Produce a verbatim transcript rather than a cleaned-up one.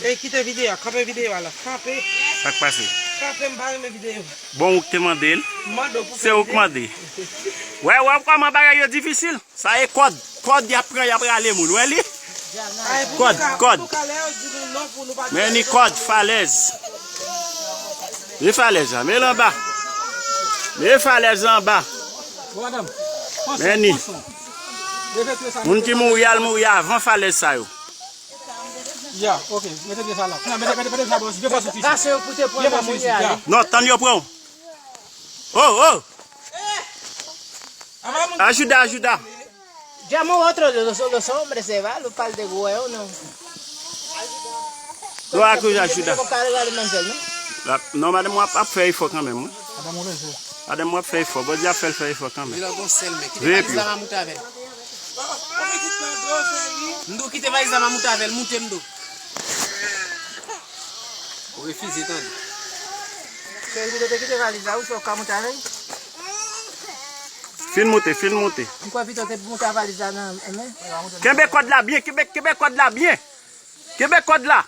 E kite videyo a, kanpe videyo a la. Kanpe, Sa k pase? kanpe, m pa renmen videyo. Bon, ou k te mande l. M mande w pou Se ou k mande. Wè, wè kòman bagay yo difisil. Sa e kòd. Kòd y ap pran, y ap rale moun. Wè li? Kòd, kòd. Men ni kòd, falèz. Men falèz la, men l anba. Men falèz la anba. Men ni. Moun ki mouri al mouri avan falèz sa yo. Ya, ok. Mete pye sa la. Mete, mete, mete sa bò, de fwa sou fich. Kase yo pou te pran nan moun ya. Non, tann yo pran w. Oh, oh. Ajuda, ajuda. Llamo otro de los, los hombres, se va, lo pal de huevo, no. Lo ajuda, ajuda. Como carga de mantel, no? Non, madanm, w ap fè efò kanmenm, wi. Madanm, w ap fè efò. Bondye ap fè l fè efò kanmenm. Veye pye w. Mdo kite valiz la, m a moute avè l, moute mdo. Ou refize tande. Se ou te kite valiz la, ou se ou ka moute avè l? Fin moute, fin moute. M kwè pito te moute a valiz la nan men. Kenbe kòd la byen, kenbe, kenbe kòd la byen. Kenbe kòd la.